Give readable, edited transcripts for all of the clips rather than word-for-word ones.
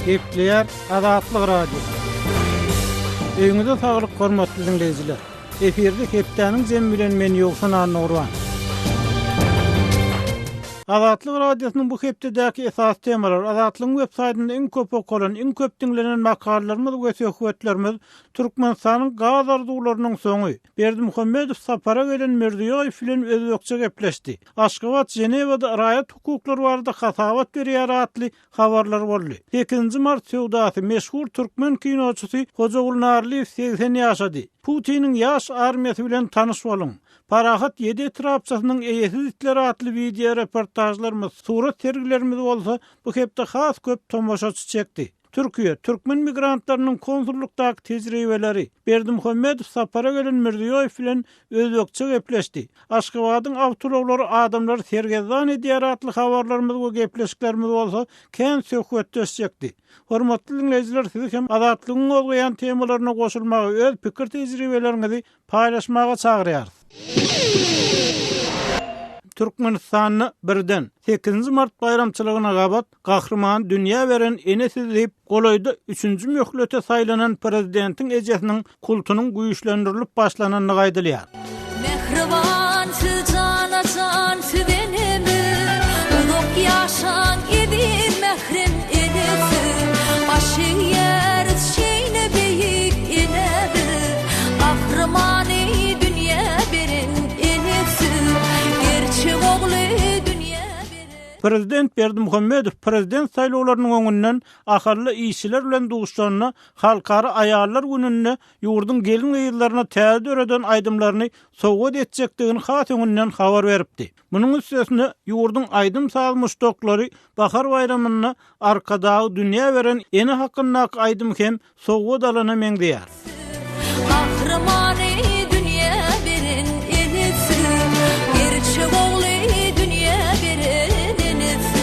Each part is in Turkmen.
Gepleýär Azatlyk Radiosy. Öýüňize saglyk hormatly diňleýjiler. Efirde hepdäniň jemi bilen men Ýowşan Annagurban. Azatlyk Radiosynyň bu hepdedäki esasy temalary Azatlygyň web saýtynda iň köp okalan, iň köp diňlenen makalalarymyz we söhbetlerimiz Türkmenistanyň gaz arzuwlarynyň soňy, Berdimuhamedow sapara gelen Mirziýoýew bilen özbekçe gepleşdi. Aşgabat Ženewada raýat hukuklary barada hasabat berýär atly habarlar boldy. Sekizinji mart söwdasy, meşhur türkmen kinoçysy Hojaguly Narlyýew 80 ýaşady. Putiniň ýaş armiýasy bilen tanyş boluň. Parahat ýedi etrapçasynyň eýesiz itleri atly wideo reportažlarymyz, surat sergilerimiz bolsa bu hepde has köp tomaşaçy çekdi. Türkiýe, türkmen migrantlarynyň konsullykdaky tejribeleri, Berdimuhamedow sapara gelen Mirziýoýew bilen özbekçe gepleşdi, Aşgabadyň awtoulaglary adamlary sergezdan edýär atly habarlarymyz we gepleşiklerimiz bolsa kän söhbetdeş çekdi. Hormatly diňleýjiler sizi hem Azatlygyň gozgaýan temalaryna goşulmaga öz pikir tejribeleriňizi paýlaşmaga çagyrýarys. Türkmenistanda birden, sekizinji mart baýramçylygyna gabat Gahrymany dünýä beren ene siz diýip, golaýda üçünji möhlete saýlanan prezidentiň ejesiniň kultunyň güýçlendirilip başlanandygy aýdylýar. Mähriban siz jana-jan siz enemiz, Uzak ýaşaň eziz mährem ene siz. Baş egýäris şeýle beýik enä biz, Gahrymany dünýä beren ene siz. Gerçek ogly dünýä beren. Prezident Berdimuhamedow prezident saýlawlarynyň öňünden ahally işçiler bilen duşuşanda Halkara aýallar gününde ýurduň gelin-gyzlaryna täze döreden aýdymlaryny sowgat etjekdigini has öňünden habar beripdi. Munuň üstesine, ýurduň aýdym-saz muşdaklary Bahar baýramynda Arkadagy dünýä beren ene hakyndaky aýdymy hem sowgat alana meňzeýär. Gahrymany dünýä beren enesi, Gerçek ogly dünýä beren enesi.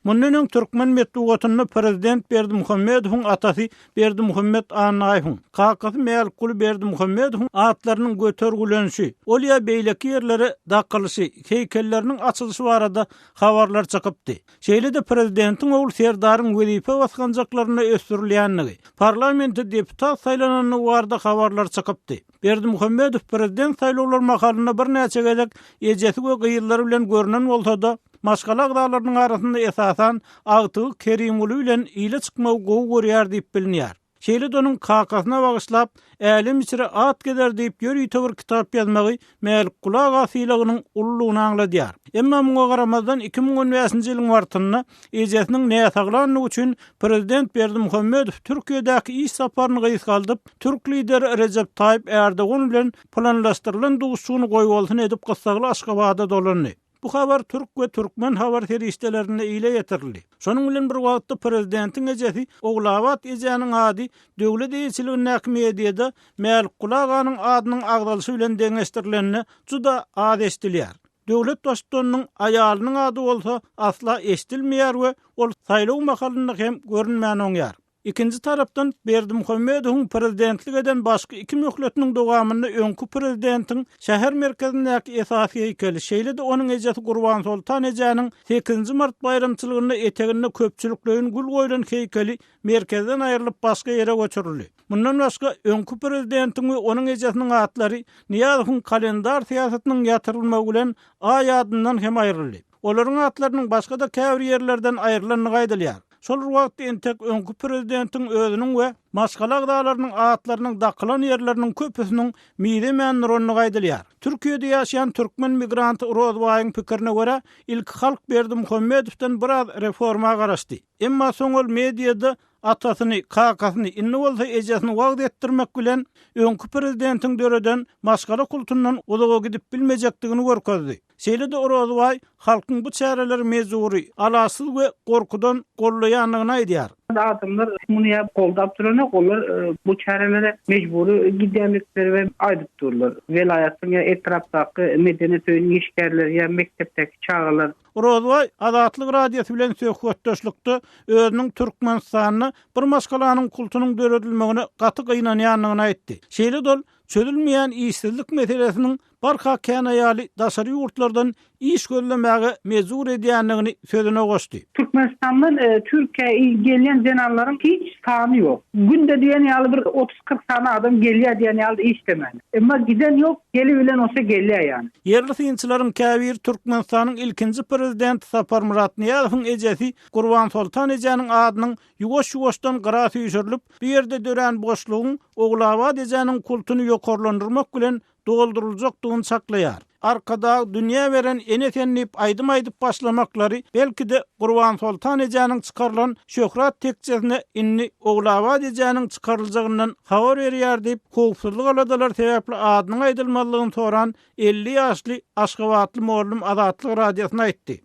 Mundan öň türkmen metbugatynda prezident Berdimuhamedowyň atasy Berdimuhamet Annaýewiň, kakasy Mälikguly Berdimuhamedowyň atlarynyň götergilenişi, ol ýa beýleki ýerlere dakylyşy, heýkelleriniň açylyşy barada habarlar çykypdy. Şeýle-de prezidentiň ogly Serdaryň wezipe basgançaklarynda ösdürilýändigi, parlamente deputat saýlanandygy barada habarlar çykypdy. Berdimuhamedow prezident saýlawlary mahalynda birnäçe gezek ejesi we gyzlary bilen görnen bolsa-da, maşgala agzalarynyň arasynda esasan agtygy Kerimguly bilen ile çykmagy gowy görýär diýip bilinýär. Şeýle-de onuň kakasyna bagyşlap, Älem içre at gezer diýip ýörite bir kitap ýazmagy Mälikguly aga sylagynyň ululygyny aňladýar. Emma muňa garamazdan 2015-nji ýylyň martynda ejesiniň näsaglandygy üçin prezident Berdimuhamedow Türkiýedäki iş saparyny gysgaldyp, türk lideri Rejep Taýyp Ärdogan bilen planlaşdyrylan duşuşygyny goýbolsun edip gyssagly Aşgabada dolandy. Bu habar türk we türkmen habar serişdelerinde ile ýetirildi. Şonuň bilen bir wagtda prezidentiň ejesi Ogulabat ejäniň ady döwlet eýeçiligindäki mediada Mälikguly aganyň adynyň agzalyşy bilen deňeşdirilende juda az eşidilýär. Döwlet baştutanynyň aýalynyň ady bolsa asla eşidilmeýär we ol saýlaw mahalynda hem görünmän oňýar. Ikinji tarapdan, Berdimuhamedowyň prezidentlik eden başky iki möhletiniň dowamynda öňki prezidentiň şäher merkezindäki esasy heýkeli, şeýle-de onuň ejesi Gurbansoltan ejäniň sekizinji mart baýramçylygynda eteginde köpçülikleýin gül goýlan heýkeli merkezden aýrylyp başga ýere göçürildi. Mundan başga, öňki prezidentiň we onuň ejesiniň atlary Nyýazowyň kalendar syýasatynyň ýatyrylmagy bilen aý adyndan hem aýryldy. Olaryň atlarynyň başga-da käbir ýerlerden aýrylandygy aýdylýar. Şol bir wagtda entek öňki prezidentiň özüniň we maşgala agzalarynyň atlarynyň dakylan ýerleriniň köpüsiniň mizemän durandygy aýdylýar. Türkiýede ýaşaýan türkmen migranty Rozbaýyň pikirine görä, ilki halk Berdimuhamedowdan biraz reforma garaşdy. Emma soň ol mediada atasyny, kakasyny, indi bolsa ejesini wagyz etdirmek bilen, öňki prezidentiň döreden maşgala kultundan uzaga gidip bilmejekdigini görkezdi. Şeýle-de Orazbaý halkyň bu çäreleri mejbury, alaçsyz we gorkudan gollaýandygyny aýdýar. Adamlar muny ýa goldap duranok, olar bu çärelere mejbury gidýändikleri we aýdyp durlar. Welaýatyň ýa etrapdaky medeniýet öýüniň işgärleri ýa mekdepdäki çagalar. Orazbaý Azatlyk Radiosy bilen söhbetdeşlikde özüniň Türkmenistanda bir maşgalanyň kultunyň döredilmegine gaty gynanýandygyny aýtdy. Şeýle-de ol çözülmeýän işsizlik meselesiniň barha kän aýaly daşary ýurtlardan iş gözlemäge mejbur edýändigini sözüne goşdy. Türkmenistandan Türkiýä gelýän zenanlaryň hiç sany ýok. Günde diýen ýaly bir 30-40 sany adam gelýär diýen ýaly işlemäne. Emma giden ýok, gelibilen bolsa gelýär ýany. Ýerli synçylaryň käbiri Türkmenistanyň ilkinji prezidenti Saparmyrat Nyýazowyň ejesi Gurbansoltan ejäniň adynyň ýuwaş-ýuwaşdan gyra süýşürilip, bu ýerde dörän boşlugyň Ogulabat ejäniň kultuny ýokarlandyrmak bilen dolduryljakdygyny çaklaýar. Arkadag dünýä beren ene sen diýip aýdym aýdyp başlamaklary, belki-de, Gurbansoltan ejäniň çykarylan şöhrat tekjesine indi Ogulabat ejäniň çykaryljagyndan habar berýär diýip, howpsuzlyk aladalary sebäpli adynyň aýdylmazlygyny soran 50 ýaşly aşgabatly mugallym Azatlyk Radiosyna aýtdy.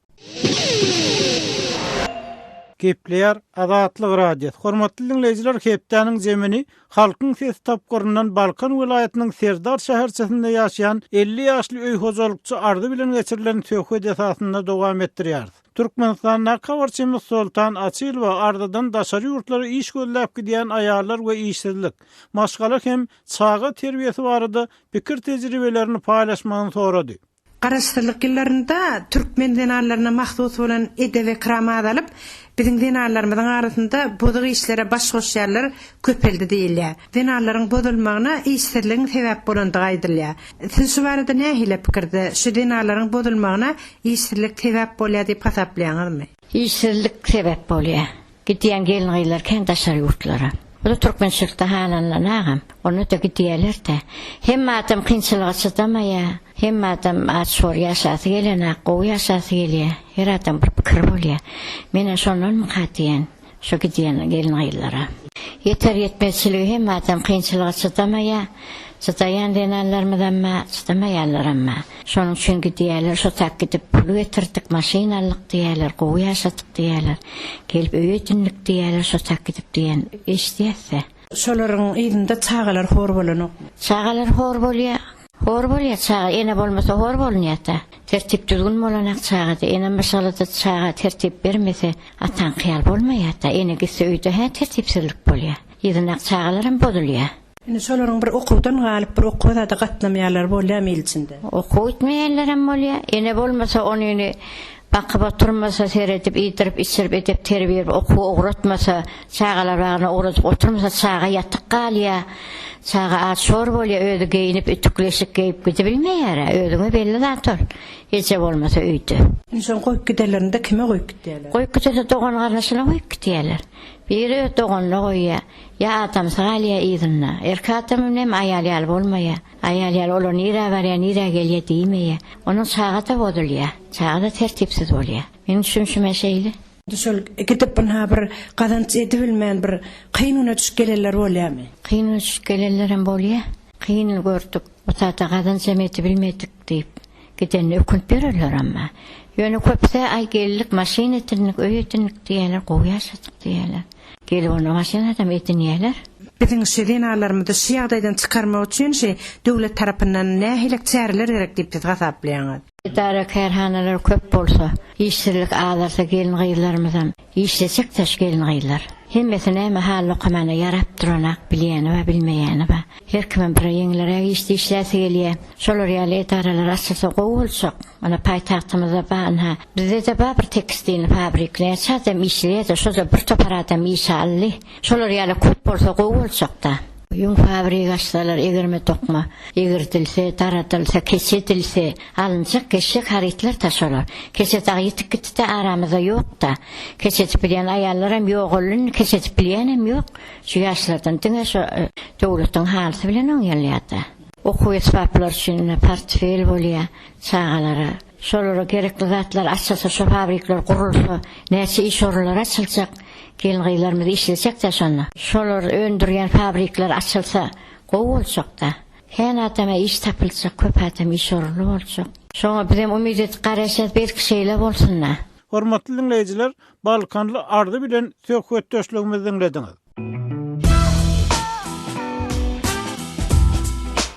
Gepleýär Azatlyk Radiosy. Hormatly diňleýjiler, hepdäniň zemini Halkyň sesi tapgyryndan Balkan welaýatynyň Serdar şäherçesinde ýaşaýan 50 ýaşly öý hojalykçy Arzy bilen geçirilen söhbet esasynda dowam etdirýäris. Türkmenistandaky habarçymyz Soltan Açylowa Arzydan daşary ýurtlara iş gözläp gidýän aýallar we işsizlik, maşgala hem çaga terbiýesi barada pikir-tejribelerini paýlaşmagyny sorady. Garaşsyzlyk ýyllarynda türkmen zenanlaryna mahsus bolan edep-ekram azalyp, biziň zenanlarymyzyň arasynda bozuk işlere baş goşýanlar köpeldi diýilýär. Zenanlaryň bozulmagyna işsizligiň sebäp bolandygy aýdylýar. Siz şu barada nähili pikirde? Şu zenanlaryň bozulmagyna işsizlik sebäp bolýar diýip hasaplaýaňyzmy? Işsizlik sebäp bolýar. Gidýän gelin-gyzlar kän daşary ýurtlara. Bu-da türkmençilikde halanlan agam. Onda-da gidýärler-dä. Hemme adam kynçylyga çydamaýar. Hemme adam aç-hor ýaşasy gelenak, gowy ýaşasy gelýär. Her adam bir pikiri bolýar. Menem şondanmyka diýýän, şo gidýän gelin-gyzlara. Ýeter-ýetmezçiligi hemme adam kynçylyga çydamaýar. Çydaýan zenanlarymyzam bar, çydamaýanlaram bar. Şonuň üçin gidýärler, şo tak gidip pul getirdik, maşyn aldyk diýýärler, gowy ýaşadyk diýýärler. Gelip öý edindik diýýärler, şo tak gidip diýen eşidýäs-dä. Şolaryň yzynda çagalar hor bolanokmy? Çagalar hor bolýar. Hor bolýar çaga, ene bolmasa hor bolunýar-da. Tertip-düzgün bolanak çagada, ene maşgalada çaga tertip bermese, ataňky ýaly bolmaýar-da. Ene gitse öýde-hä tertipsizlik bolýar. Yzyndaky çagalaram bozulýar. Indi şolaryň bir okuwdan galyp bir okuwa zada gatnamaýanlary bolýamy il içinde? Okuw gitmeýänlerem bolýar. Ene bolmasa onyny bakyp oturmasa, seredip, iýdirip, içirip, edep terbiýe berip okuwa ugratmasa, çagalar bagyna ugradyp oturmasa çaga ýatyk galýar. Çaga aç-hor bolýar, özi geýnip, ütükli eşik geýip gidibilmeýär-ä, özüňe belli zat ol. Eje bolmasa öýde. Indi şony goýup giderlerinde kime goýup gidýärler? Goýup gidese dogan-garyndaşyna goýup gidýärler. Biri öz doganyna goýýar. Ýa adamsy galýar yzynda. Erkek adam hem aýal ýaly bolmaýar. Aýal ýaly olar nirä barýar, nirä gelýär diýmeýär. Onuň çaga-da bozulýar. Çaga-da tertipsiz bolýar. Meniň düşünişim-ä şeýle. Indi şol gidip ynha bir gazanç edibilmän bir kyn güne düşüp gelenler bolýarmy? Kyn güne düşüp gelenlerem bolýar. Kyn gördük, bu zada gazançam edibilmedik diýip. Gidenine ökünip ýörerler amma. Ýöne köpüsi aý geldik maşyn edindik, öý edindik diýýärler, gowy ýaşadyk diýýärler. Gelip onda maşyn adam edinýärler. Biziň şu zenanlarymyzy şu ýagdaýdan çykarmak üçin şu döwlet tarapyndan nähili çäreler gerek diýip siz hasaplaýaňyz? Edara-kärhanalar köp bolsa, işsizlik azalsa gelin-gyzlarymyzam işlejek-dä şu gelin-gyzlar. Hemmesi näme hally okamana ýarap duranak bilýäni bar, bilmeýäni bar. Her kimem bir ýeňilräk işde işläsi gelýär. Şolar ýaly edaralar açylsa gowy boljak. Mana paýtagtymyzda bar ynha. Bizde-de bar bir tekstilni fabrik. Näçe adam işleýär-de, şo-da bir topar adam işe aldy. Şolar ýaly köp bolsa gowy boljakda. Ýüň fabrigi açsalar, egirme dokma egirdilse, daradylsa, keçe edilse, alynjak geçjek harytlar-da şolar. Keçe dagy ýitip gitdi-de aramyzda ýok-da. Keçe edip bilýän aýallaram ýogaldy indi, keçe edip bilýänem ýok. Şu ýaşlardan diňe şo döwletiň halysy bilen oňýalýar-da. Okuw esbaplary üçin ine portfel bolýar çagalara. Şolara gerekli zatlar açylsa, şo fabrikler gurulsa, näçe iş orunlary açyljak. Gelin-gyzlarymyz işlejek-dä şonda. Şolar öndürýän fabrikler açylsa, gowy boljak-da. Kän adama iş tapyljak, köp adam iş orunly boljak. Şoňa bizem umyt edip garaşýas, belki şeýle bolsun-da. Hormatly diňleýjiler, Balkanly Arzy bilen söhbetdeşligimizi diňlediňiz.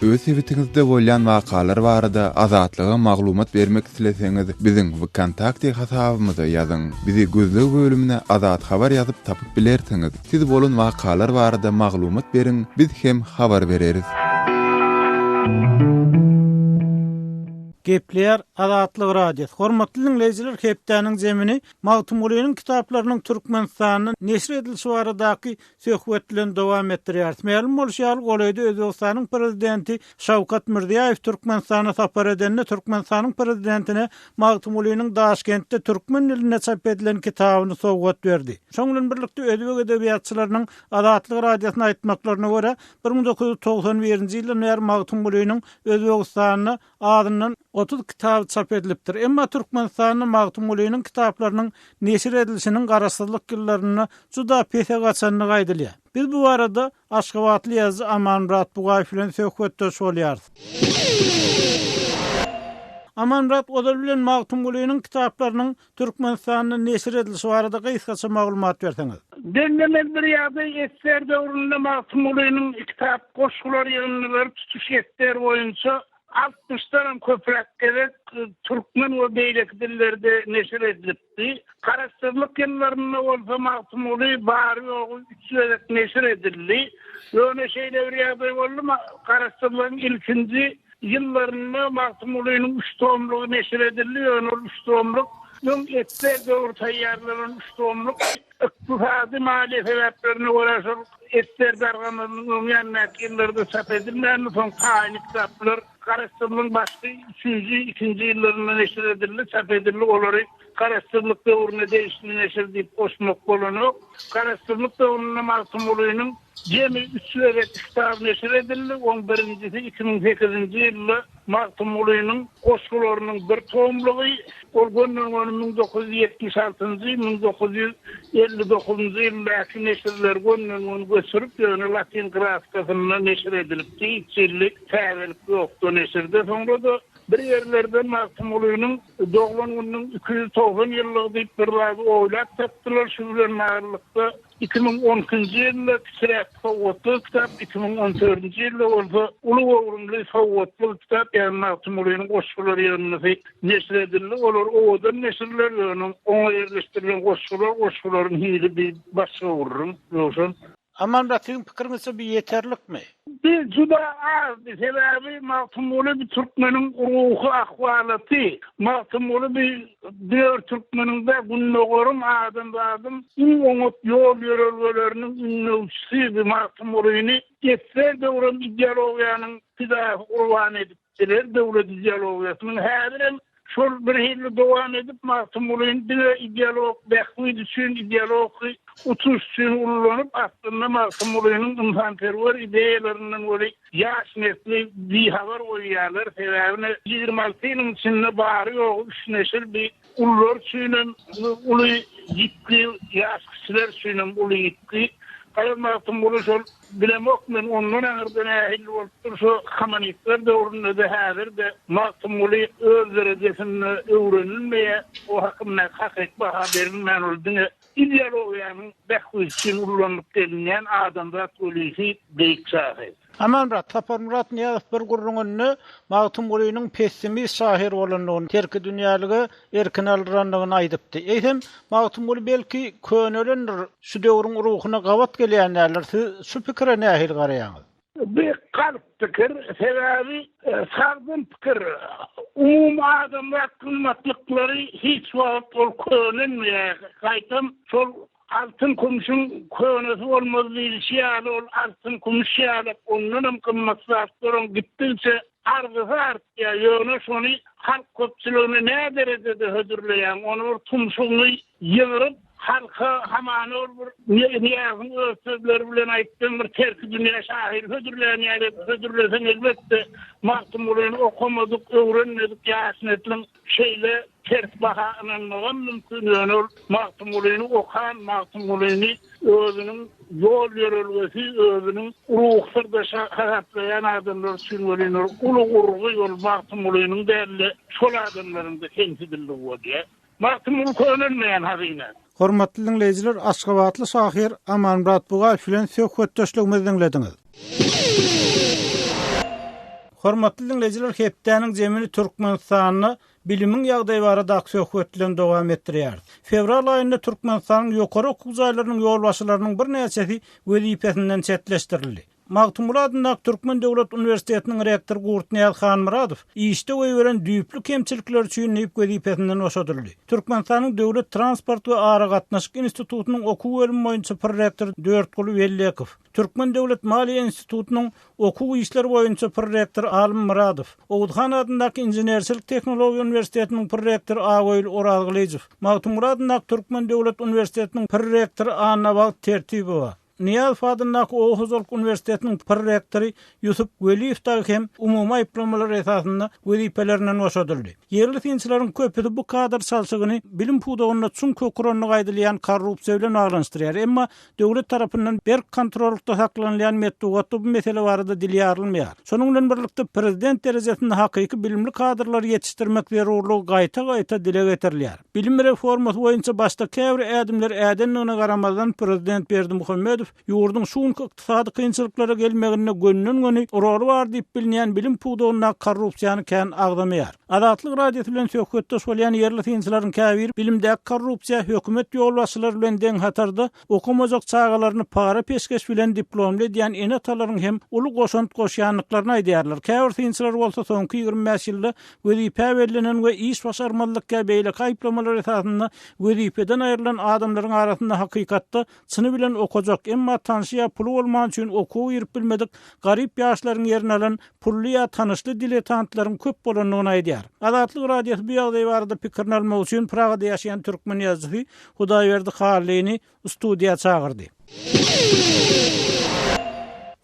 Öz sebitiňizde bolýan wakalar barada Azatlyga maglumat bermek isleseňiz, biziň Wkontakte hasabymyza ýazyň. Bizi gözleg bölümine Azat Habar ýazyp tapyp bilersiňiz. Siz bolan wakalar barada maglumat beriň, biz hem habar bereris. Gepleýär Azatlyk Radiosy. Hormatly diňleýjiler, hepdäniň zemini Magtymgulynyň kitaplarynyň Türkmenistanda neşir edilişi baradaky söhbet bilen dowam etdirýäris. Mälim bolşy ýaly, golaýda Özbegistanyň Prezidenti Şawkat Mirziýaýew Türkmenistana sapar edende Türkmenistanyň Prezidentine Magtymgulynyň Daşkentde türkmen dilinde çap edilen kitabyny sowgat berdi. Şonuň bilen birlikde özbek edebiýatçylarynyň Azatlyk Radiosyna aýtmaklaryna görä, 1991-nji ýyldan bäri Magtymgulynyň Özbegistanda azyndan 30 kitaby çap edilipdir. Emma Türkmenistanda Magtymgulynyň kitaplarynyň neşir edilişiniň garaşsyzlyk ýyllarynda juda pese gaçandygy aýdylýar. Biz bu barada aşgabatly ýazyjy Amanmyrat Bugaýew bilen söhbetdeş bolýarys. Amanmyrat, ozal bilen Magtymgulynyň kitaplarynyň Türkmenistanda neşir edilişi barada gysgaça maglumat berseňiz. Bellemeli bir ýagdaý, ssr döwründe Magtymgulynyň kitap goşgular ýygyndylary tutuş ssr boýunça altmyşdanam köpräk gezek türkmen we beýleki dillerde neşir edilipdi. Garaşsyzlyk ýyllarynda bolsa Magtymguly bary-ýogy üç gezek neşir edildi. Ýöne şeýle bir ýagdaý boldy, Garaşsyzlygyň ilkinji Ýyllarynda Magtymgulynyň üç tomlugy neşir edildi, ýöne ol üç tomluk öň ssr döwri taýýarlanan üç tomluk. Ykdysady, maliýe sebäplerine görä şol ssr dargamazynyň öň ýanyndaky ýyllarda çap edilmändi, soň taýyn kitaplar Garaşsyzlygyň başky üçünji, ikinji ýyllarynda neşir edildi, çap edildi, olary Garaşsyzlyk döwrüne degişli neşir diýip goşmak bolanok. Garaşsyzlyk döwründe Magtymgulynyň Jemi üç gezek kitaby neşir edildi. Oň birinjisi 2008-nji ýylda Magtymgulynyň goşgularynyň bir tomlugy. Ol gönden-göni 1976-njy, 1959-njy ýyldaky neşirleri gönden-göni göçürip, ýöne latyn grafikasynda neşir edilipdi. Hiç hili täzelik ýokdy o neşirde. Soňra-da bir ýerlerden Magtymgulynyň doglan gününiň 290 ýyllygy diýip bir zady oýlap tapdylar. Şu bilen baglylykda 2012-nji ýylda kiçiräk sowgatly kitap, 2014-nji ýylda bolsa uly göwrümli sowgatly kitap, ýagny Magtymgulynyň goşgular ýygyndysy neşir edildi. Olar owadan neşirler, ýöne oňa ýerleşdirilen goşgular, goşgularyň hili bir başga gürrüň, Röwşen. Amanmyrat, siziň pikiriňizçe bu ýeterlikmi? Bi juda azdy, sebäbi Magtymguly bi türkmeniň ruhy ahwalaty, Magtymguly bi diňe bir türkmeniň däl, gündogaryň, adamzadyň iň oňat ýol-ýörelgeleriniň ündewçisi bi Magtymgulyny etsel döwrem ideologiýanyň pidasy gurbany edip Biler döwlet ideologiýasynyň häzirem şol bir hili dowam edip Magtymgulyny diňe ideologik bähbit üçin ideologiki utuş üçin ullanyp aslynda Magtymgulynyň ynsanperwer ideýalaryndan weli ýaş nesli bihabar goýýarlar sebäbi ne 26 ýylyň içinde bary ýogy üç neşir bi Ulular üçinem uly ýitgi, ýaş kiçiler üçinem uly ýitgi. Garaz Magtymguly şol bilemok men ondan aňyrda nähili bolupdyr şo kommunistler döwründe-de häzir-de Magtymguly öz derejesinde öwrenilmeýär. O hakyndaky hakyky baha berilmän ol diňe ideologiýanyň bähbidi üçin ullanylyp gelinýän adamzat welisi beýik şahyr. Amanmyrat Saparmyrat Nyýazow bir gürrüňinde Magtymgulynyň pessimist şahyr bolandygyny, terkidünýälige erkini aldyrandygyny aýdypdy. Eýsem, Magtymguly belki könelendir, şu döwrüň ruhuna gabat gelýän däldir. Siz şu pikire nähili garaýaňyz? Bu galp pikir, sebäbi sagdyn pikir, umumy adamzat gymmatlyklary hiç wagt ol könelmeýär, gaýtam şol Altyn-kümşüň könesi bolmaz diýlişi ýaly, ol altyn-kümüş ýaly ondanam gymmat zatlaryň gitdigiçe arzysy artýar. Ýöne şony halk köpçüligine näderejede hödürleýäň, ony bir tumşugyňy ýygryp, halka hamana ol bir Nyýazyň öz sözleri bilen aýtsaň bir terkidünýä şahyry hödürlän ýaly edip hödürleseň, elbetde, Magtymgulyny okamadyk, öwrenmedik ýaş nesliň Şeýle ters baha ynanmagam mümkin, ýöne ol Magtymgulyny okan, Magtymgulyny özüniň ýol-ýörelgesi, özüniň ruhy syrdaşy hasaplaýan adamlar üçin welin ol uly urgy, ol Magtymgulynyň däl-de, şol adamlaryň-da kemsidildigi bolýar. Magtymguly könelmeýän hazyna. Hormatly diňleýjiler, aşgabatly şahyr Amanmyrat Bugaýew bilen söhbetdeşligimizi diňlediňiz. Hormatly diňleýjiler, hepdäniň zemini Türkmenistanda bilimiň ýagdaýy baradaky söhbet bilen dowam etdirýäris. Fewral aýynda Türkmenistanyň ýokary okuw jaýlarynyň ýolbaşçylarynyň birnäçesi wezipesinden çetleşdirildi. Magtymguly adyndaky Türkmen döwlet uniwersitetiniň rektory Gurtnyýaz Hanmyradow işde goýberen düýpli kemçilikleri üçin diýip wezipesinden boşadyldy. Türkmenistanyň Döwlet transport we aragatnaşyk institutynyň okuw bölümi boýunça prorektory Dörtguly Wellekow, Türkmen döwlet maliýe institutynyň okuw işleri boýunça prorektory Alym Myradow, Oguzhan adyndaky Inženerçilik-tehnologiýa uniwersitetiniň prorektory Agöýli Orazgylyjow, Magtymguly adyndaky Türkmen döwlet uniwersitetiniň prorektory Annabagt Tertibowa, Nyýazow adyndaky Oba hojalyk uniwersitetiniň prorektory Ýusup Weliýew dagy hem umumy aýyplamalar esasynda wezipelerinden boşadyldy. Ýerli synçylaryň köpüsi bu kadr çalşygyny bilim pudagynda çuň kök urandygy aýdylýan korrupsiýa bilen baglanyşdyrýar. Emma döwlet tarapyndan berk kontrollykda saklanylýan metbugatda bu mesele barada dil ýarylmaýar. Şonuň bilen birlikde, prezident derejesinde hakyky bilimli kadrlary ýetişdirmek zerurlygy gaýta-gaýta dile getirilýär. Bilim reformasy boýunça başda käbir ädimler ädendigine garamazdan, prezident Berdimuhamedow ýurduň şu günki ykdysady kynçylyklara gelmeginde gönden-göni roly bar diýip bilinýän bilim pudagyndaky korrupsiýany kän agzamaýar. Azatlyk Radiosy bilen söhbetdeş bolýan ýerli synçylaryň käbiri bilimdäki korrupsiýa hökümet ýolbaşçylary bilen deň hatarda okamajak çagalaryny para-peşgeş bilen diplomly edýän ene-atalaryň hem uly goşant goşýandyklaryny aýdýarlar. Käbir synçylar bolsa soňky 25 ýylda wezipä bellenen we iş başarmazlyk ýa beýleki aýyplamalar esasynda wezipeden aýrylan adamlaryň arasynda hakykatda çyny bilen okajak, emma tanşy ýa puly bolmany üçin okuwa girip bilmedik garyp ýaşlaryň ýerini alan pully ýa tanyşly diletantlaryň köp bolandygyny aýdýar. Azatlyk Radiosy bu ýagdaý barada pikirini almak üçin Pragada ýaşaýan türkmen ýazyjysy Hudaýberdi Hallyny studiýa çagyrdy.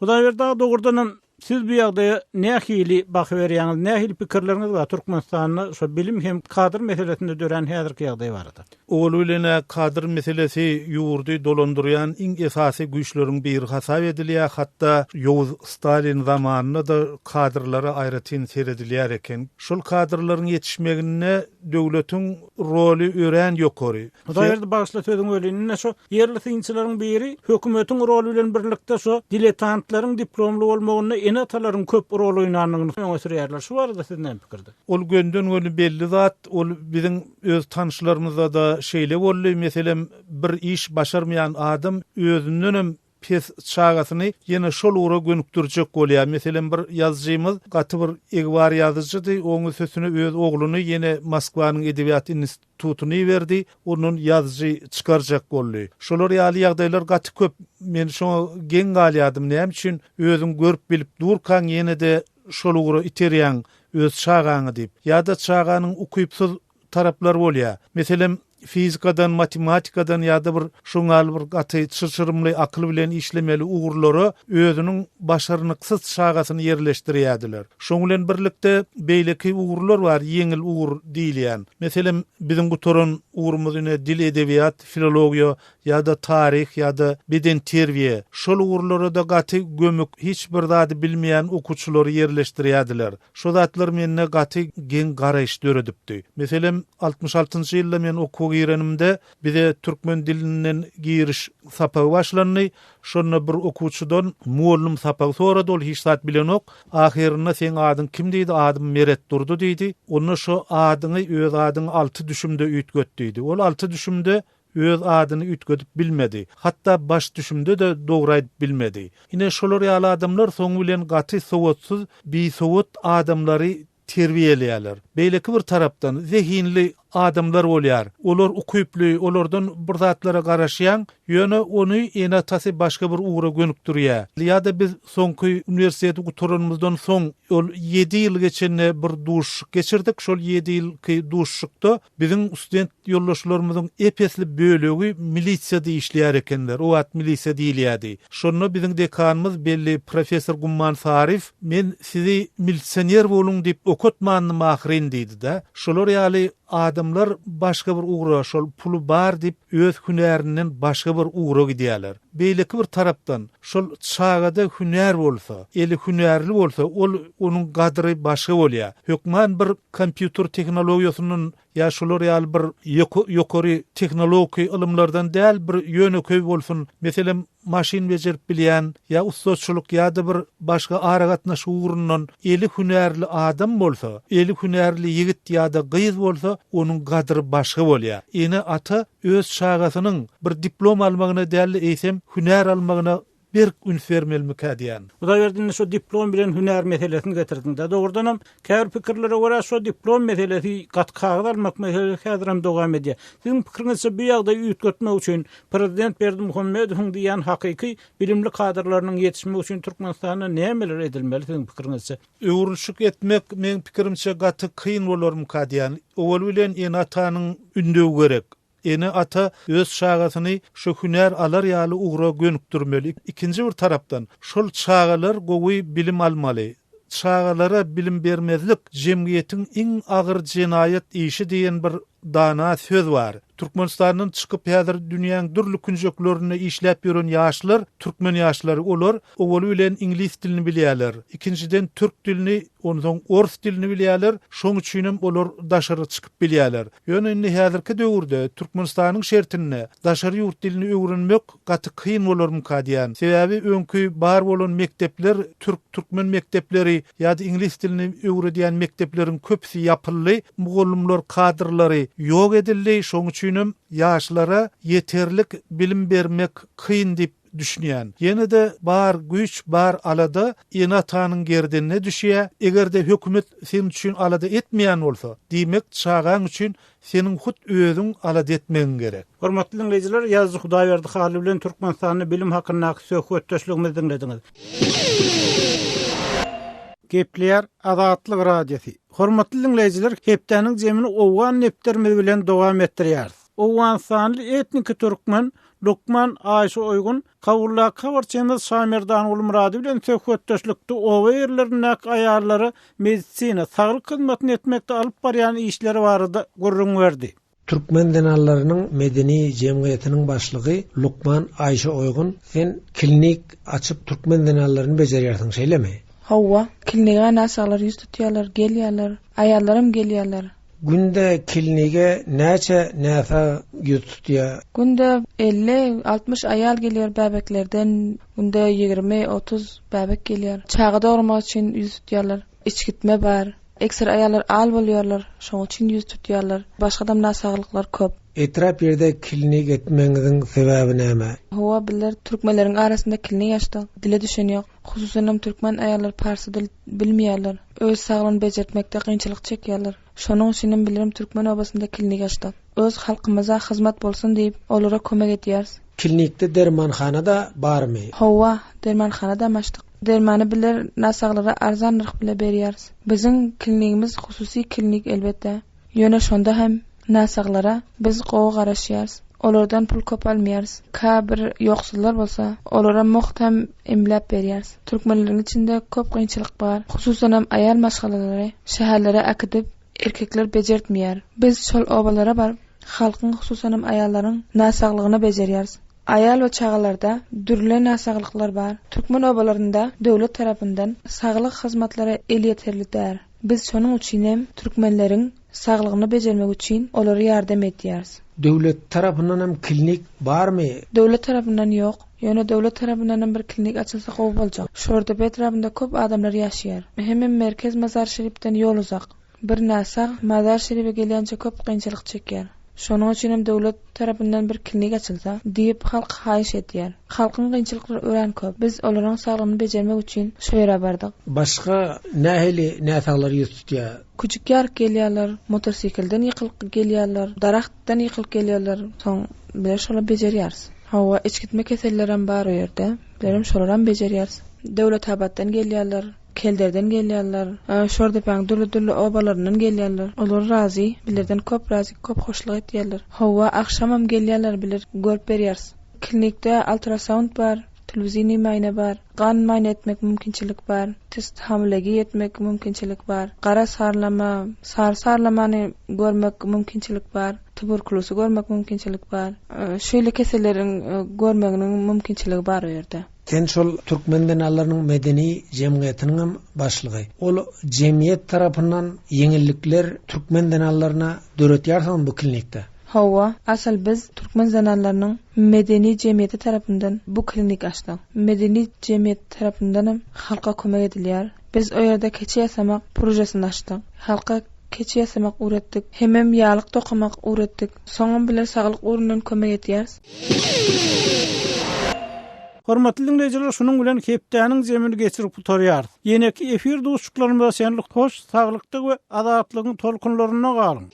Hudaýberdi aga dogrudanam siz bu ýagdaýa nähili baha berýäňiz, nähili pikirleriňiz bar Türkmenistanda şo bilim hem kadr meselesinde dörän häzirki ýagdaý barada? Owaly bilen-ä kadr meselesi ýurdy dolandyrýan iň esasy güýçleriň biri hasap edilýär, hatda ýowuz Stalin zamanynda-da kadrlara aýratyn seredilýär eken. Şol kadrlaryň ýetişmeginde döwletiň roly örän ýokary. Hudaýberdi bagyşla sözüňi bölýin. Ine şo ýerli synçylaryň biri hökümetiň roly bilen birlikde şo diletantlaryň diplomly bolmagynda ene-atalaryň köp rol oýnandygyny öňe sürýärler. Şu barada siz näme pikirde? Ol gönden-göni belli zat. Ol biziň öz tanyşlarymyzda-da şeýle boldy. Meselem, bir iş başarmaýan adam özündenem pes çagasyny ýene şol ugra gönükdirjek bolýar. Meselem, bir ýazyjymyz gaty bir egbar ýazyjydy, oň üstesine öz ogluny ýene Moskwanyň edebiýat institutyna iberdi, ondan ýazyjy çykarjak boldy. Şolar ýaly ýagdaýlar gaty köp. Men şoňa geň galýardym, näme üçin özüň görüp-bilip durkaň ýene-de şol ugra iterýäň öz çagaňy diýip. Ýa-da çaganyň ukypsyz taraplar bolýar. Meselem, fizikadan, matematikadan ýa-da bir şoň ýaly bir gaty çylşyrymly akyl bilen işlemeli ugurlara özüniň başarnyksyz çagasyny ýerleşdirýärdiler. Şoň bilen birlikde beýleki ugurlar bar, ýeňil ugur diýilýän. Meselem, biziň gutaran ugrumyz ine dil-edebiýat, filologiýa ýa-da taryh ýa-da bedenterbiýe. Şol ugurlara-da gaty gömük, hiç bir zady bilmeýän okuwçylary ýerleşdirýärdiler. Şo zatlar mende gaty geň garaýyş döredipdi. Meselem, 66-njy ýylda men okuwa girenimde, bize türkmen dilinden giriş sapagy başlandy. Şonda bir okuwçydan mugallym sapagy sorady, ol hiç zat bilenok. Ahyrynda seň adyň kim diýdi, adym Meretdurdy diýdi. Onda şo adyňy, öz adyňy alty düşümde üýtget diýdi. Ol alty düşümde Öz adyny üýtgedip bilmedi. Hatda baş düşümde-de dogry aýdyp bilmedi. Ine, şolar ýaly adamlar soňy bilen gaty sowatsyz, bisowat adamlary terbiýeleýärler. Beýleki bir tarapdan, zehinli adamlar bolýar. Olar ukyply, olardan bir zatlara garaşýaň, ýöne ony ene-atasy başga bir ugra gönükdirýär. Ýa-da biz soňky uniwersiteti gutaranymyzdan soň, ol ýedi ýyl geçende bir duşuşyk geçirdik. Şol ýedi ýylky duşuşykda Biziň student ýoldaşlarymyzyň ep-esli bölegi milisiýada işleýär ekenler. O wagt milisiýa diýilýärdi. Şonda biziň dekanymyz belli professor Gumman Saryýew, Men sizi milisioner boluň diýip okatmandym ahyryn diýdi-de. Şolar ýaly adamlar başga bir ugra, şol puly bar diýip öz hünärinden başga bir ugra gidýärler. Beýleki bir tarapdan, şol çagada hünär bolsa, eli hünärli bolsa, ol onuň gadyry başga bolýar. Hökman bir kompýuter tehnologiýasyndan ýa şular ýaly bir ýokary tehnologiki ylymlardan däl, bir ýönekeý bolsun, meselem, maşyn bejerip bilýän ýa ussaçylyk ýa-da bir başga aragatnaşyk ugrundan eli hünärli adam bolsa, eli hünärli ýigit ýa-da gyz bolsa, onuň gadyry başga bolýar. Ene-ata öz çagasynyň bir diplom almagyna däl-de, eýsem, hünär almagyna. berk üns bermelimikä diýýän. Hudaýberdi indi şu diplom bilen hünär meselesini getirdiňdä. Dogrudanam käbir pikirlere görä şo diplom meselesi gaty kagyz almak meselesi häzirem dowam edýär. Siziň pikiriňizçe bu ýagdaýy üýtgetmek üçin prezident Berdimuhamedowyň diýýän hakyky bilimli kadrlarynyň ýetişmegi üçin Türkmenistanda nämeler edilmeli siziň pikiriňizçe? Öwrülişik etmek meň pikirimçe gaty kyn bolarmyka diýýän. Owal bilen ene-atanyň ündewi gerek. Ene-ata öz çagasyny şu hünär alar ýaly ugra gönükdirmeli. Ikinji bir tarapdan, şol çagalar gowy bilim almaly. Çagalara bilim bermezlik jemgyýetiň iň agyr jenaýat işi diýen bir dana söz bar. Türkmenistandan çykyp häzir dünýäň dürli künjeklerinde işläp ýören ýaşlar türkmen ýaşlary olar owaly bilen iňlis dilini bilýärler. Ikinjiden türk dilini onsoň ors dilini bilýärler şoň üçinem olar daşary çykyp bilýärler. Ýöne indi häzirki döwürde Türkmenistanyň şertinde daşary ýurt dilini öwrenmek gaty kyn bolarmyka diýýän. Sebäbi öňki bar bolan mekdepler türk, türkmen mekdepleri ýa-da iňlis dilini öwredýän mekdepleriň köpüsi ýapyldy, mugallymlar kadrlary ýok edildi, şoň üçinem ýaşlara ýeterlik bilim bermek kyn diýip düşünýän. Ýene-de bar güýç, bar alada ene-atanyň gerdenine düşýär. Eger-de hökümet seň üçin alada etmeýän bolsa, diýmek çagaň üçin seniň hut özüň alada etmegiň gerek. Hormatly diňleýjiler, ýazyjy Hudaýberdi Hally bilen Türkmenistanda bilim hakyndaky söhbetdeşligimizi diňlediňiz. Gepleýär Azatlyk Radiosy. Hormatly diňleýjiler, hepdäniň jemini owgan depderimiz bilen dowam etdirýäris. Owganystanly etniki türkmen, lukman Aýşe Oýgun Kabuldaky habarçymyz Şamerdanguly Myrady bilen söhbetdeşlikde oba ýerlerindäki aýallara medisina, saglyk hyzmatyny etmekde alyp barýan işleri barada gürrüň berdi. Türkmen zenanlarynyň medeni jemgyýetiniň başlygy lukman Aýşe Oýgun, sen klinik açyp türkmen zenanlaryny bejerýärsiň, şeýlemi? Hawa, klinige näsaglar ýüz tutýarlar, gelýärler. Aýallaram gelýärler. Günde klinige näçe näsag ýüz tutýar? Günde 50, 60 aýal gelýär bäbeklerden, günde 20, 30 bäbek gelýär. Çaga dogurmak üçin ýüz tutýarlar. Içgitme bar. Ekser aýallar al bolýarlar, şoň üçin ýüz tutýarlar. Başgadam näsaglyklar köp. Etrap ýerde klinik etmegiňiziň sebäbi näme? Hawa bizler türkmenleriň arasynda klinik açdyk. Dile düşen ýok. Hususanam türkmen aýallar parsy dil bilmeýärler. Öz saglygyny bejertmekde kynçylyk çekýärler. Şonuň üçinem bilerem türkmen obasynda klinik açdyk. Öz halkymyza hyzmat bolsun diýip, olara kömek edýäris. Klinikde dermanhana-da barmy? Hawa, dermanhana-dam açdyk. Dermany bizler näsaglara arzan nyrh bile berýäris. Biziň klinigimiz hususy klinik elbetde. Ýöne şonda hem näsaglara biz gowy garaşýarys. Olardan pul köp almaýarys. Kä bir ýoksullar bolsa, olara mugt hem emläp berýäris. Türkmenleriň içinde köp kynçylyk bar. Hususanam aýal maşgalalary şäherlere äkidip, erkekler bejertmeýär. Biz şol obalara baryp, halkyň, hususanam aýallaryň näsaglygyny bejerýäris. Aýal we çagalarda dürli näsaglyklar bar. Türkmen obalarynda döwlet tarapyndan saglyk hyzmatlary elýeterli däl. Biz şonuň üçin hem türkmenleriň saglygyny bejermek üçin olara ýardam edýäris. Döwlet tarapyndan hem klinik barmy? Döwlet tarapyndan ýok. Ýöne döwlet tarapyndan hem bir klinik açylsa gowy boljak. Şordepe etrabynda köp adamlar ýaşaýar. Hemem merkez Mazar-Şeripden ýol uzak. Bir näsag Mazar-Şeribe gelýänçä köp kynçylyk çekýär. Şonuň üçinem döwlet tarapyndan bir klinik açylsa, diýip halk haýyş edýär. Halkyň kynçylyklary örän köp. Biz olaryň saglygyny bejermek üçin şo ýere bardyk. Başga nähili näsaglar ýüz tutýar? Küçük ýaryk gelýärler, motosiklden ýykylyp gelýärler, daragtdan ýykylyp gelýärler. Soň bizler şolary bejerýäris. Hawa, içgitme kesellerem bar o ýerde. Bizlerem şolaram bejerýäris. Döwletabatdan gelýärler. Kelderden gelýärler. Şordepäň dürli-dürli obalaryndan gelýärler. Olar razy, bizlerden köp razy, köp hoşluk etýärler. Hawa, agşamam gelýärler, bizler görüp berýäris. Klinikde ultrasound bar, telewiziniý maýna bar, gan maýna etmek mümkinçilik bar, test hamilegi etmek mümkinçilik bar, gara sarlama, sary sarlamany görmek mümkinçilik bar, tuberkulosy görmek mümkinçilik bar. Şeýle keselleriň görmeginiň mümkinçiligi bar o ýerde. Sen şol türkmen zenanlarynyň medeni jemgyýetiniňem başlygy. Ol jemgyýet tarapyndan ýeňillikler türkmen zenanlaryna döretýärsiňizmi bu klinikde? Hawa, asyl biz türkmen zenanlarynyň medeni jemgyýeti tarapyndan bu klinik açdyk. Medeni jemgyýet tarapyndanam halka kömek edilýär. Biz o ýerde keçe ýasamak projesini açdyk. Halka keçe ýasamak öwretdik. Hemem ýalyk dokamak öwretdik. Soňam biler saglyk ugrundan kömek edýäris. Hormatly diňleýjiler, şunuň bilen hepdäniň jemini geçirip gutarýarys. Ýeneki efir duşuşyklarymyza çenli hoş saglykda we azatlygyň tolkunlarynda galyň!